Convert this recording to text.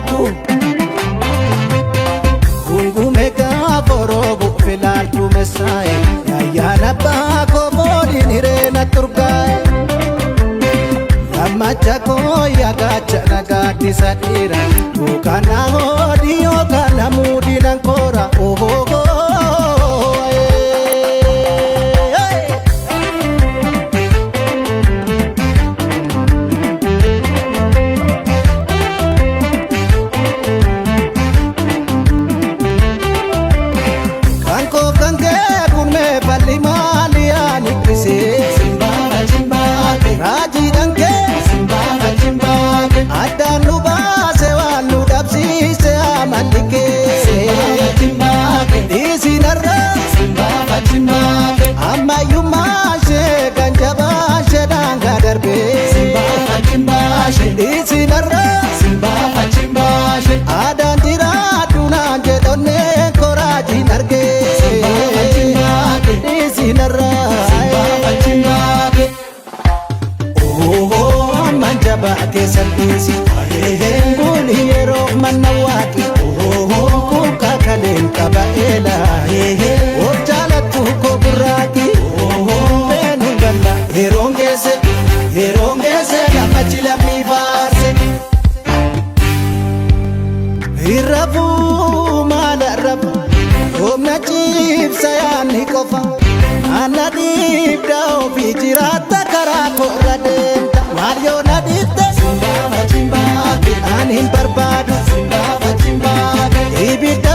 gaafadhu. Gungume gaafa roobu filaaltu messaaye yaayyaan abbaa koo fooliin hireena turgaaye. Lammacha koo yaagacha nagaaddisa dhiira yookaan na hoodii yookaan na muudii nan koora ohoo. Kan koo kan kee kun mee falli maali ani qisee. Raajiidhaan kee addaan nu baase waan nu dhabsiise amalli kee. Dhiisinarraa ammayyummaa ishee kan jabaa ishee daangaa darbee. Dhiisinarraa aadaan jiraadhu naan jedhonnee koraajiin argee. Dhiisinarraa. Ammaan jabaa keessan dhiisi. Kun yeroo manna waaqi. Kuukaa kaleen qaba eela. Of jaalattu koo gurraati. Feenu galla yeroon geesse yeroon geesse lammachi lammii faarse. Irrafuu maala rafu humna ciibsa yaanni qofa. Anna dhiibda ofii jiraatta karaa koorra deemta. Maal yoo na dhiibde ani hin barbaadu. Ibidda